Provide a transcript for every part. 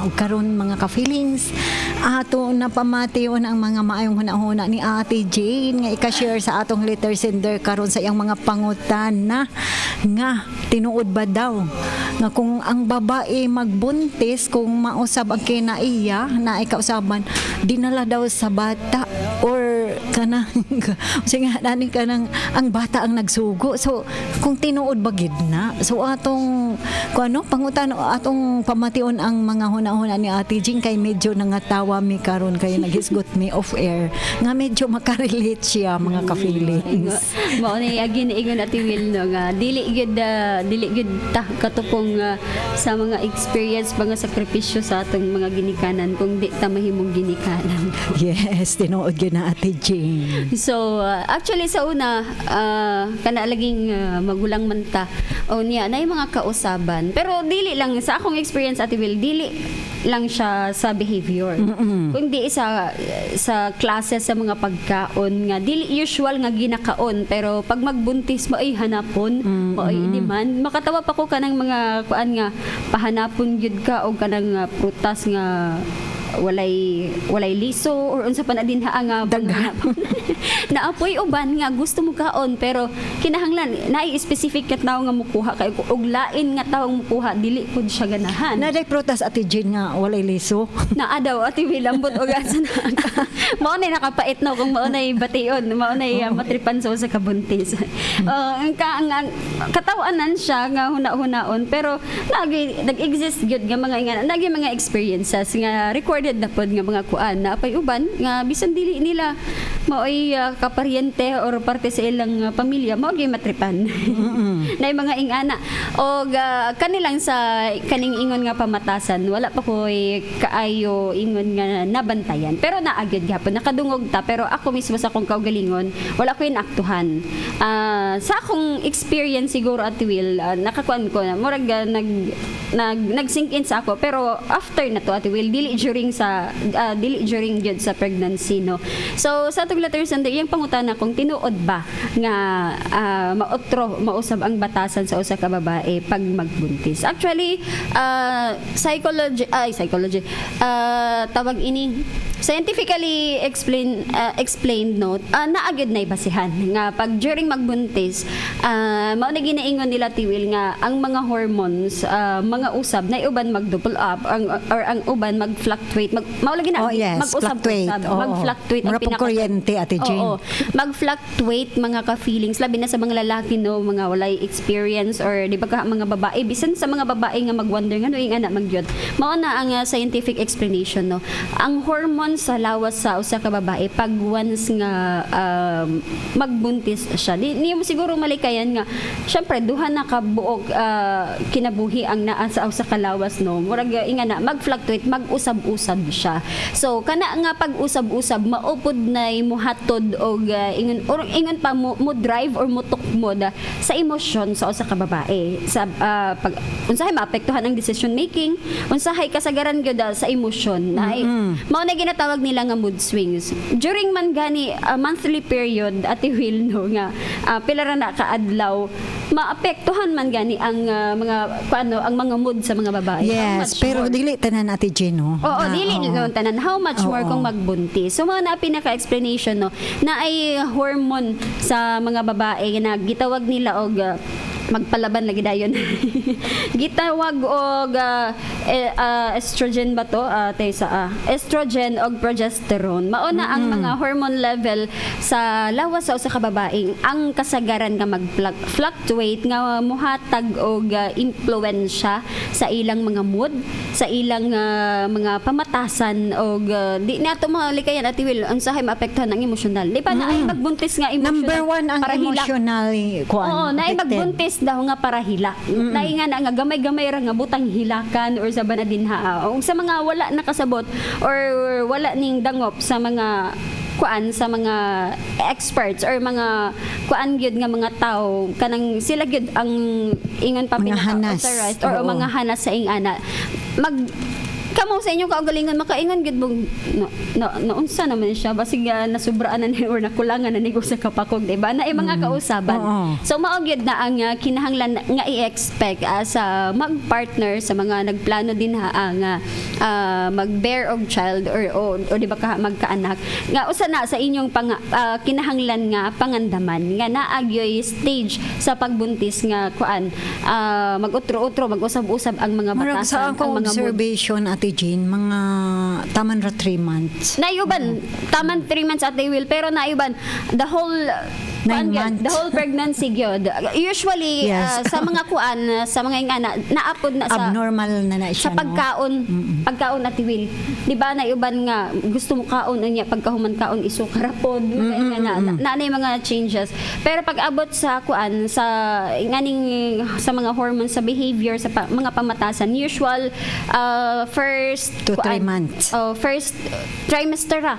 Ug karon, mga ka-feelings, ato na pamation ang mga maayong hunahuna ni Ate Jane nga ika-share sa atong letter sender karon sa iyang mga pangutana nga tinuod ba daw nga kung ang babae magbuntis, kung mausab ang kinaiya na ikausaban, dinala daw sa bata or kanang sige nga nani, kanang ang bata ang nagsugo? So kung tinuod ba gid na? So atong kung ano pangutan, atong pamation ang mga huna-huna ni Ate Jing kay medyo nangatawa mi karon kay naghisgot mi off air nga medyo makarelate siya, mga ka-feelings. Mao na agi ingon, Ate Will, no, nga dili gyud ta katupong sa mga experience, mga sakripisyo sa atong mga ginikanan kung di ta mahimong ginikanan. Yes, tinuod gyud na, Ate Jing. So, actually sa una, kana laging magulang man ta. O niya, na mga kausaban. Pero dili lang sa akong experience, Ate Will, dili lang siya sa behavior. Kundi sa klase sa mga pagkaon nga dili usual nga ginakaon, pero pag magbuntis mo ay hanapon, mo ay demand. Makatawa pa ko kanang mga kuan nga pahanapon gyud ka og kanang prutas nga walay walay liso or unsa pa na dinha nga Daghan. Naapoy uban nga gusto mo kaon, pero kinahanglan naay specific nga tawo nga mukuha kay og lain nga tawo mukuha, dili pud siya ganahan. Naday prutas, Ate Jane, nga walay liso? Naa daw, Ate Will, ambot og asa na mao na nakapait, no, kung mao na bation, mao na matripan sa usa ka buntis. Ang ka ang, ang katawanan siya nga huna-hunaon, pero nagi nag-exist gyud nga mga ingana, nagi mga experiences nga recorded na pod nga mga kuan na apay uban nga bisan dili nila maoy kaparyente or parte sa ilang pamilya, mao gyud matripan na mga ingana. Og kanilang sa kaning ingon nga pamatasan, wala pa ko'y kaayo ingon nga nabantayan, pero naa gyud gihapon nakadungog ta, pero ako mismo sa akong kaugalingon, wala ko inaktuhan. Sa akong experience siguro, Ate Will, nakakuan ko na murag nag nag nag-sink in sa ako, pero after na to, Ate Will, dili during gyud sa pregnancy, no. So sa atong letter sender, iyang pangutana kung tinuod ba nga maotro, mausab ang batasan sa usa ka babae pag magbuntis. Actually, psychology ay psychology, tawag ini, scientifically explained, no, naa gyud na basihan nga pag during magbuntis, mao na ginaingon nila, Ate Will, nga ang mga hormones, mga usab na uban mag-double up ang or ang uban mag-fluctuate, mao lagi na Oh, yes, mag-usab fluctuate. usab, mag-fluctuate ang Mura pong kuryente, Ate Jane. Oo, mag-fluctuate, mga ka-feelings, labi na sa mga lalaki, no, mga walay experience or di ba ka mga babae, bisan sa mga babae nga mag-wonder nga yung anak magyod. Mao na ang scientific explanation, no. Ang hormones sa lawas sa usa ka babae pag once nga magbuntis siya, di niyo mo siguro malikayan nga syempre duha na ka buok kinabuhi ang naa sa usa ka lawas, no. Murag inga na mag-fluctuate, mag-usab-usab siya. So kana nga pag-usab-usab maupod na muhatod og ingon or ingon pa mo drive or motukmod sa emosyon sa usa ka babae sa pag unsahay maapektuhan ang decision making, unsahay kasagaran gyud sa emosyon na mao na ginatawag nila nga mood swings during man gani monthly period, Ate Will, no, nga pila ra na kaadlaw, maapektuhan man gani ang mga kuano, ang mga mood sa mga babae. How Yes, much pero more? dili tanan, Ate Jane, no? Oo, dili no tanan. How much more kung magbuntis? So mga na pinaka-explanation, no, na ay hormone sa mga babae na gitawag nila og magpalaban lagi dayon. Gitawag og estrogen ba to? Tesa, estrogen og progesterone. Mao na ang mga hormone level sa lawas sa usa ka babae ang kasagaran nga mag-fluctuate nga muhatag og impluwensya sa ilang mga mood, sa ilang mga pamatasan og di nato malikayan, Ate Will, unsahay maapektuhan ang emosyonal. Di ba na ay magbuntis nga emotional Number one ang para hilak. emotional kuan. Oo, naay affected. magbuntis daw nga para hilak. Naay nga na nga gamay-gamay ra nga butang hilakan or sa banadinha. O sa mga wala nakasabot or wala ning dangop sa mga kuan, sa mga experts or mga kuan gyud nga mga tao, kanang sila gyud ang ingon pa Mga hanas. Pinaka-authorized or mga hanas sa ingana mag Kamo sa inyong kaugalingon, makaingon gid mo na, naunsa naman siya, basig nasubraan na ni or nakulangan na ni sa kapakog, di ba? Na mga kausaban. So mao gyud na ang kinahanglan nga i-expect sa mag-partner, sa mga nagplano din ha nga mag-bear og child or o di ba ka magkaanak, nga usa na sa inyong kinahanglan nga pangandaman nga naa gyoy stage sa pagbuntis nga kuan, mag-utro-utro, mag-usab-usab ang mga Murag batasan, sa akong ang mga mood. Observation, Ate Jane, mga taman ra 3 months. Naiuban, taman 3 months at they will, pero naiuban, the whole 9 kuan gyud, months. the whole pregnancy gyud. Usually, sa mga kuan, sa mga ingana, naapod na sa Abnormal na na siya, sa no? pagkaon, pagkaon, Ate Will. Di ba naiuban nga gusto mo kaon, unya pagkahuman kaon isukar pod, mga ingana, na, na yung mga changes. Pero pag abot sa kuan, sa nganing sa mga hormones, sa behavior, sa mga pamatasan, usual first To 3 kuan, months. Oh, first trimester ra.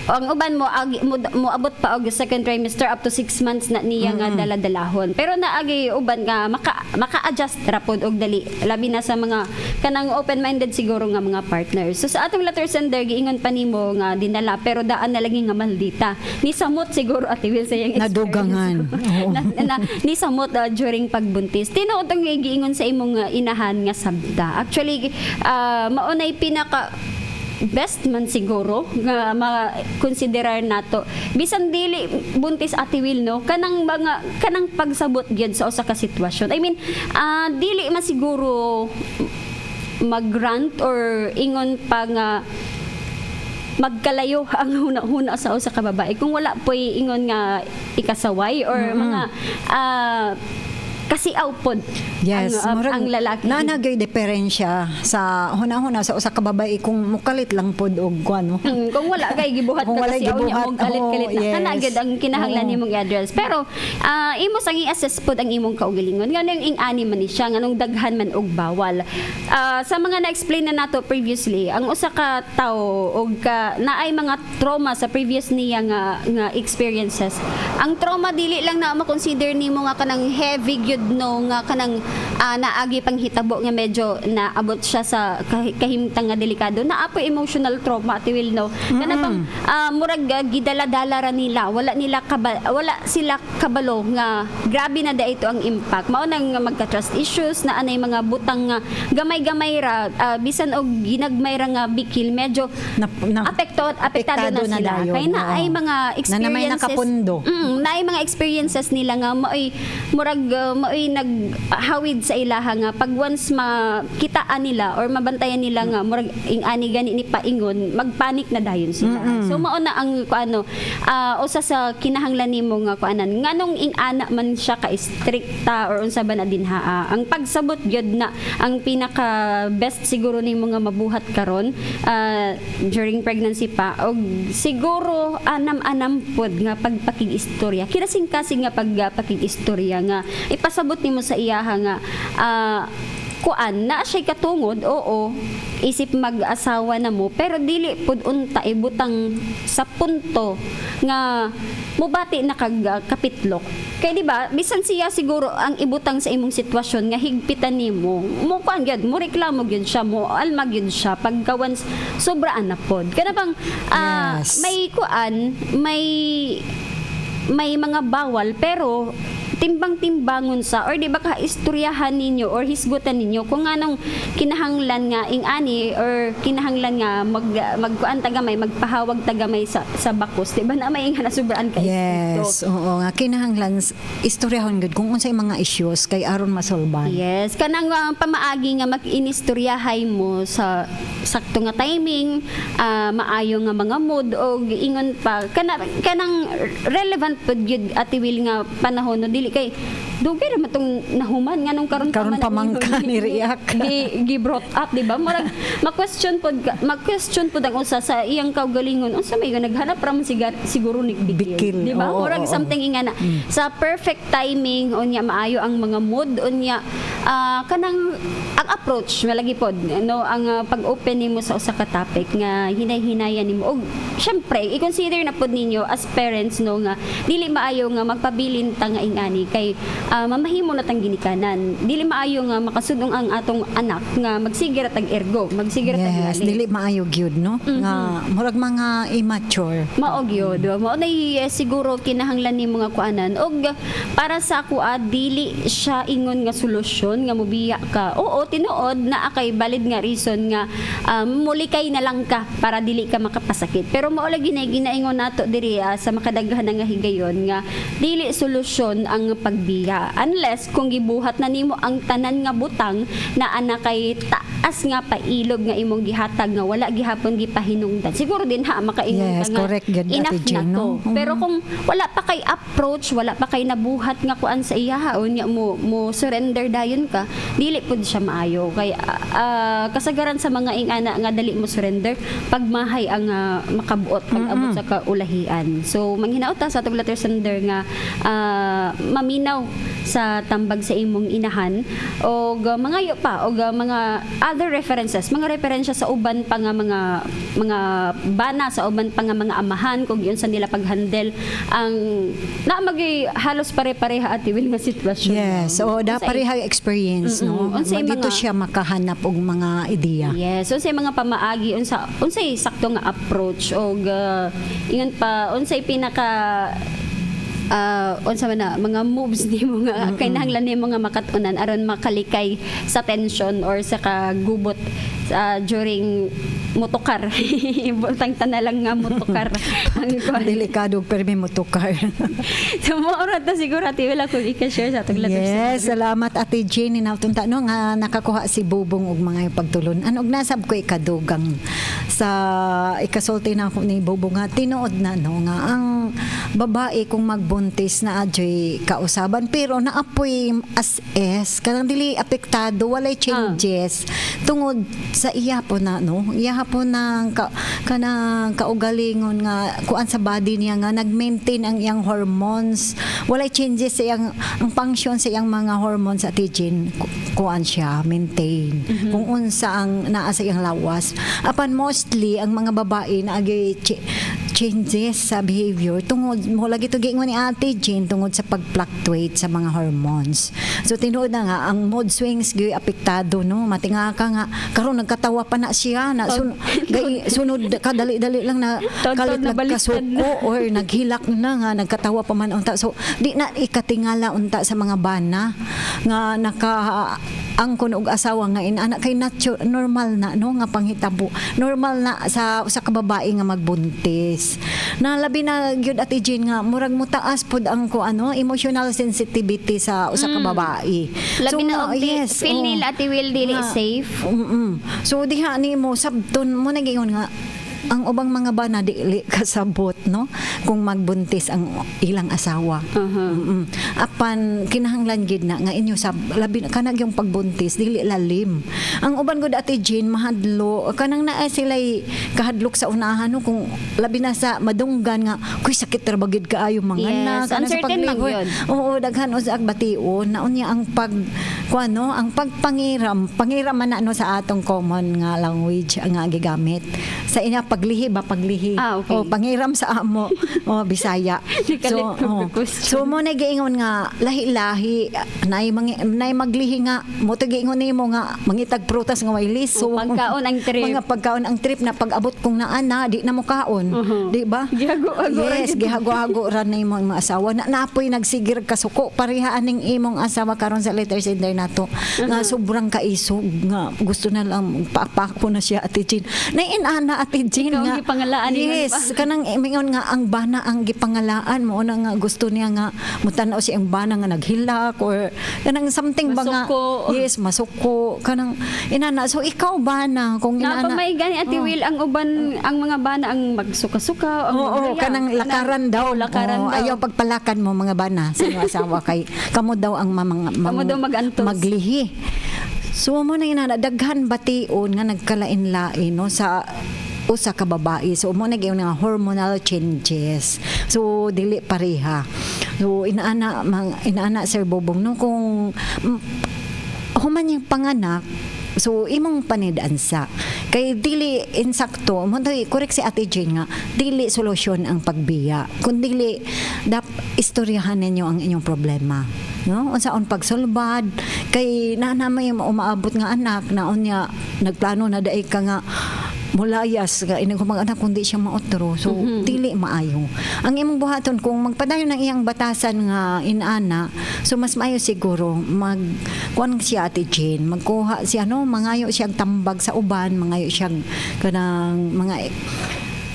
Ang uban mo ag, mo, mo abot pa og second trimester, up to 6 months na niya nga dala-dalahon. Pero naagi uban nga maka-adjust ra pod og dali, labi na sa mga kanang open-minded siguro nga mga partners. So sa atong letter sender, giingon pa nimo nga dinala pero daan na lagi nga maldita. Ni samot siguro, Ate Will, sa iyang experience. Nadugangan. Oo. Na ni samot during pagbuntis. Tinuod ang giingon sa imong inahan nga sabta. Actually, mao nay pinaka best man siguro nga ma-considerar nato bisan dili buntis, Ate Will, no, kanang mga kanang pagsabot gyud sa usa ka sitwasyon. I mean, dili man siguro mag-grant or ingon pa nga magkalayo ang huna-huna sa usa ka babae kung wala po'y ingon nga ikasaway or mga kasiaw pod ang, Murag ang lalaki. Naa na gyud diferensya sa hunahuna sa usa ka babae kung mukalit lang pod og kuan, no. Kung wala kay gibuhat Kung ka walay kasi niya gibuhat, mong kalit-kalit na. Kana gyud ang kinahanglan nimong i-address. Pero imo sang i-assess pod ang imong kaugalingon. Ngano yung ing-ani man ni siya, nganong daghan man og bawal? Sa mga na-explain na nato previously, ang usa ka tawo og ka naay mga trauma sa previous niya nga nga experiences. Ang trauma, dili lang na ma-consider nimo nga kanang heavy gyud, no, nga kanang naagi pang hitabo nga medyo naabot siya sa kahimtang nga delikado. Naa poy emotional trauma, Ate Will, no, kana bang murag gidala-dala ra nila, wala sila kabalo nga grabe na da ito ang impact. Mao nang magka trust issues na anay mga butang nga gamay-gamay ra, bisan og ginagmay ra nga bikil, medyo Na, apektado apektado na sila dayon, kay na ay mga Na na may experiences nakapundo. Naay mga experiences nila nga maoy murag maoy naghawid sa ilaha nga pag once makitaan nila or mabantayan nila nga murag ing-ani gani ni paingon, magpanic na dayon sila. So mao na ang kuano, usa sa kinahanglan nimo nga kuanan, nganong ing-ana man siya ka strikta or unsa ba na dinha, ang pagsabot gyud na ang pinaka best siguro nimo nga mabuhat karon during pregnancy pa, og siguro anam-anam pod nga pagpakig-istorya, kinasing-kasing nga pagpakig-istorya nga ipasabot nimo sa iyaha nga kuan na siya katungod, oo, isip mag-asawa na mo, pero dili pud unta ibutang sa punto nga mubati na kag kapitlok. Kay di ba, bisan siya siguro ang ibutang sa imong sitwasyon nga higpitan nimo, mo kuan gyud, mo reklamo gyud siya, mo alma gyud siya pagka once sobraan na pod. Kana bang may kuan, may may mga bawal pero timbang-timbangon sa or di ba ka istoryahan ninyo or hisgutan ninyo kung anong kinahanglan nga ing-ani or kinahanglan nga magkuan tagamay, magpahawag tagamay sa bakos, di ba, na may nga nasubraan ka. Yes, oo nga kinahanglan istoryahon gud kung unsay mga issues kay aron masolban. Yes, kanang pamaagi nga mag-inistoryahay mo sa sakto nga timing, maayo nga mga mood og ingon pa kana kanang relevant pud gyud, Ate Will, nga panahon, no, dili kay dugay ra man tong nahuman, nganong karon Karon pa man ka ni react. Gi brought up, di ba? Murag ma-question pod ang usa sa iyang kaugalingon, unsa may naghanap ra man siguro ni bikil, Bikil, di ba? Murag something ingana sa perfect timing, unya maayo ang mga mood, unya kanang ang approach malagi pod, no, ang pag-open nimo sa usa ka topic nga hinay-hinayan nimo. Og syempre i-consider na pod ninyo as parents, no, nga dili maayo nga magpabilin ta nga ingani kay Mamahimo na tang ginikanan. Dili maayo nga makasudong ang atong anak nga magsige ra tag ergo, magsige ra tag Yes, lali. dili maayo gyud, no, nga murag mga immature. Mao gyud. Mao na siguro kinahanglan ni mga kuanan og para sa ako, dili siya ingon nga solusyon nga mubiya ka. Oo, tinuod naa kay valid nga reason nga mulikay na lang ka para dili ka makapasakit. Pero mao lagi na ginaingon nato diri sa makadaghan nga higayon nga dili solusyon ang pagbiya unless kung gibuhat na nimo ang tanan nga butang na ana kay taas nga pailog nga imong gihatag nga wala gihapon gipahinungdan. Siguro din ha makaingon Yes, ka nga correct gyud, Ate enough na Jane, to. no? Pero kung wala pa kay approach, wala pa kay nabuhat nga kuan sa iya, unya mo mo surrender dayon ka, dili pud siya maayo kay kasagaran sa mga ingana nga dali mo surrender pagmahay ang makabuot pag-abot sa kaulahian. So manghinaot ta sa atong letter sender nga maminaw sa tambag sa imong inahan og mangayo pa og mga other references, mga referensya sa uban pa nga mga bana, sa uban pa nga mga amahan, kung yun sa nila pag-handle ang naa magay halos pare-pareha, Ate Will, nga sitwasyon. Yes, so da pareha experience, no. Unsay Dito siya makahanap og mga ideya. Yes, unsay mga pamaagi, unsay sakto nga approach og ingon pa unsay pinaka unsa man na mga moves nimo nga kinahanglan nimo nga makat-unan aron makalikay sa tension or sa kagubot during motokar. Butang na lang nga motokar ang kuan. Delikado permi motokar. So mao ra ta siguro, Ate, wala kong ika-share sa atong letter. Yes, salamat, Ate Jenny. Nautunta no nga nakakuha si Bubong og mga pagtulon. Ano og nasab ko ikadugang sa ikasulti na ako ni Bubong nga tinuod na, no, nga ang babae kung magbuntis na adyoy kausaban, pero naapoy as es kanang dili apektado, walay changes tungod sa iya po na, no, iya po nang kanang kaugalingon nga kuan sa body niya nga nag-maintain ang iyang hormones, walay changes sa iyang ang function sa iyang mga hormones, Ate Jean. Kuan siya, maintain kung unsa ang naa sa iyang lawas. Apan mostly ang mga babae na agi changes sa behavior tungod mo lagi to giingon ni Ate Jean, tungod sa pag-fluctuate sa mga hormones. So tinuod na nga ang mood swings gyud apektado, no. Matinga ka nga karon nagkatawa pa na siya na sunod kadali-dali lang na Taon-taon kalit na baliktad. nagkasuko or naghilak na nga nagkatawa pa man unta. So di na ikatingala unta sa mga bana nga naka angkon og asawa nga inana kay normal na, no, nga panghitabo, normal na sa usa ka babae nga magbuntis na. Labi na gyud, Ate Jean, nga murag mutaas pod ang ko ano emotional sensitivity sa usa ka babae. Labi na og yes, feel oh. nila, Ate Will, dili safe. So diha nimo sabton mo nagingon nga ang ubang mga bana dili kasabot, no, kung magbuntis ang ilang asawa. Apan kinahanglan gid na nga inyo sab labi na kanag yung pagbuntis dili lalim. Ang uban gud, Ate Jean, mahadlo kanang naa sila'y kahadlok sa unahan, no, kung labi na sa madunggan nga kuy sakit ra ba gid kaayo mga anak kanang sa uncertain man paglibor. yun. Oo, daghan usag bation na unya ang pag kuano, ang pagpangiram, pangiram man na, no, sa atong common nga language nga gigamit. Sa ina paglihi ba, paglihi. Ah, okay. O pangiram sa amo o Bisaya. Nakalit So, ko oh. question. So mo na giingon nga lahi-lahi nay nay maglihi nga mo to giingon nimo nga mangitag prutas nga way liso. O, pagkaon ang trip. Mga pagkaon ang trip na pag-abot kung naa na di na mo kaon, di ba? Gihago-hago ra Yes, gyud. gihago-hago ra na imong mga asawa. Na napoy nagsigir kasuko pareha aning imong asawa karon sa letter sender nato nga sobrang kaisog nga gusto na lang paapako na siya, Ate Jean. Nainana, Ate Jean, Ikaw ang nga gipangalaan ingon Yes, pa. kanang mingon nga ang bana ang gipangalaan mo na nga gusto niya nga mutan-aw siya ang bana nga naghilak or kanang something ba nga. Masuko. Yes, masuko kanang inana. So ikaw bana kung inana. Napamay gani, Ate Will, ang uban ang mga bana ang magsuka-suka, ang Oo, maghaya. kanang lakaran daw. Oo, lakaran Oo, daw. ayaw pagpalakan mo mga bana sa inyong asawa kay kamo daw ang mamang, Kamo daw mag-antos. maglihi. So mo na inana daghan bation nga nagkalain-lain, no, sa usa ka babae. So mo na gyud nga hormonal changes. So dili pareha. So inaana mang inaana, Sir Bobong, no, kung human yung panganak. So imong panid-ansa kay dili insakto mo to. Correct si Ate Jane nga dili solusyon ang pagbiya kun dili dap istoryahan ninyo ang inyong problema. No, unsaon pagsulbad kay na na may umaabot nga anak na unya nagplano na daig ka nga mulayas ka inig mga anak kundi siya maotro, so dili maayo ang imong buhaton kung magpadayon ang iyang batasan nga inana. So mas maayo siguro mag kuan siya, Ate Jane, magkuha siya, no, mangayo siyang tambag sa uban, mangayo siyang kanang mga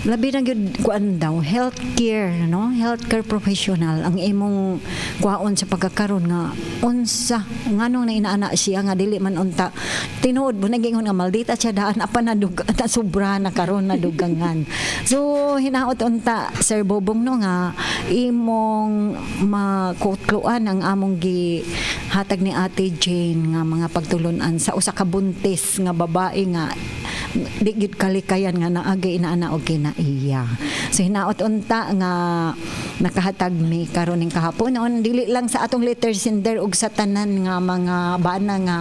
labi na gyud kuan daw, healthcare, no, healthcare professional ang imong kuhaon sa pagkakaron nga unsa nganong na inaana siya nga dili man unta tinuod mo nagingon nga maldita siya daan apan nadug na sobra na karon nadugangan. So hinaot unta, Sir Bobong, no, nga imong makutluan ang among gi hatag ni Ate Jane nga mga pagtulunan sa usa ka buntis nga babae nga di gyud kalikayan nga naagay inaana og kinaiya. So hinaot unta nga nakahatag mi karon ning kahaponon, dili lang sa atong letter sender ug sa tanan nga mga bana nga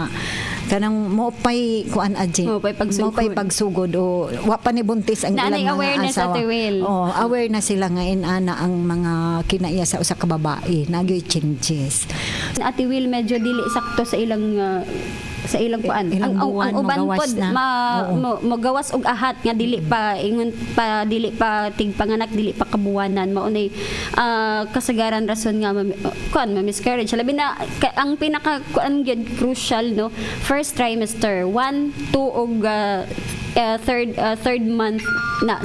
kanang mopay kuan aje. Mopay pagsugod. Mopay pagsugod o wa pa ni buntis ang Naa ilang nay mga awareness, asawa. Ate Will. Oh, aware na sila nga inana ang mga kinaiya sa usa ka babae. Nagyoy changes. Ate Will, medyo dili sakto sa ilang kuan. Ilang Ang buwan, ang uban mogawas pod na. ma, Oo. mogawas og ahat nga dili pa ingon pa, dili pa tigpanganak, dili pa kabuwanan, mao nay kasagaran rason nga kuan ma miscarriage, labi na ang pinaka kuan gyud crucial, no, first trimester, 1, 2 og third month na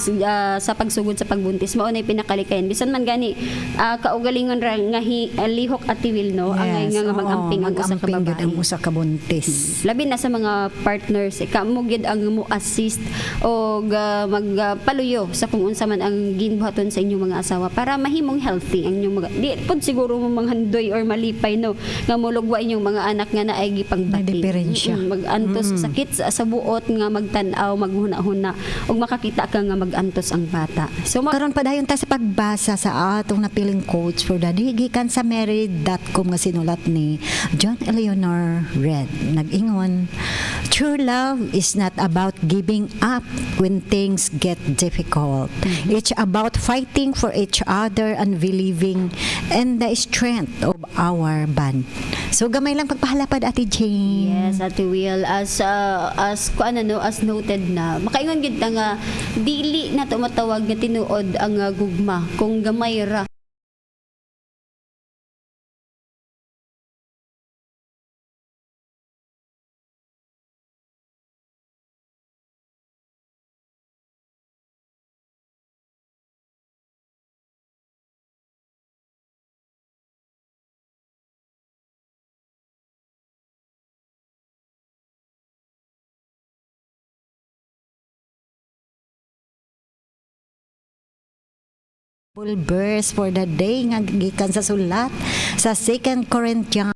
sa pagsugod sa pagbuntis, mao nay pinakalikayan bisan man gani kaugalingon ra nga lihok, Ate Will, no, ang nga oo, mag-amping ang usa ka mag-amping gyud babae. Ang usa ka buntis. Labi na sa mga partners, kamo gyud ang mo assist o magpaluyo sa kung unsa man ang ginbuhaton sa inyong mga asawa para mahimong healthy ang inyong mga di pod siguro mo manghandoy or malipay, no, nga molugwa inyong mga anak nga naay gipangbati. May diferensya. Mag-antos sakit sa buot nga magtan-aw, maghuna-huna ug makakita ka nga mag-antos ang bata, so Karon padayon ta sa pagbasa sa atong napiling quotes for the day gikan sa married.com nga sinulat ni John Eleanor Red. Nag-ingon, "True love is not about giving up when things get difficult. It's about fighting for each other and believing in the strength of our bond." So gamay lang pagpahalapad, Ate Jane. Yes, Ate Will, as kuan ano, as noted na, makaingon gid ta nga dili na to matawag nga tinuod ang gugma kung gamay ra. Full verse for the day nga gikan sa sulat sa 2 Corinthians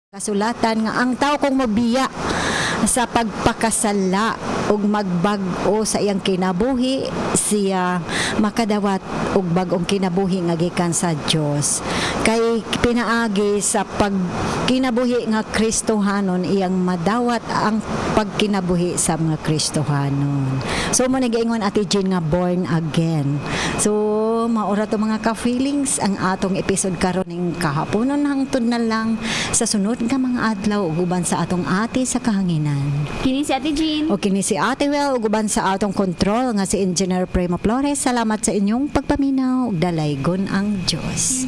kasulatan nga ang tao kung mobiya sa pagpakasala ug magbag-o sa iyang kinabuhi, siya makadawat og bag-ong kinabuhi nga gikan sa Dios, kay pinaagi sa pagkinabuhi nga Kristohanon iyang madawat ang pagkinabuhi sa mga Kristohanon. So mo nagaingon, Ate Jean, nga born again. So maura to, mga ka-feelings, ang atong episode karon ning kahaponon. Hangtod na lang sa sunod nga mga adlaw ug uban sa atong ate sa kahanginan. Kini si Ate Jean. O kini si Ate Well ug uban sa atong control nga si Engineer Primo Flores. Salamat sa inyong pagpaminaw ug dalaygon ang Dios.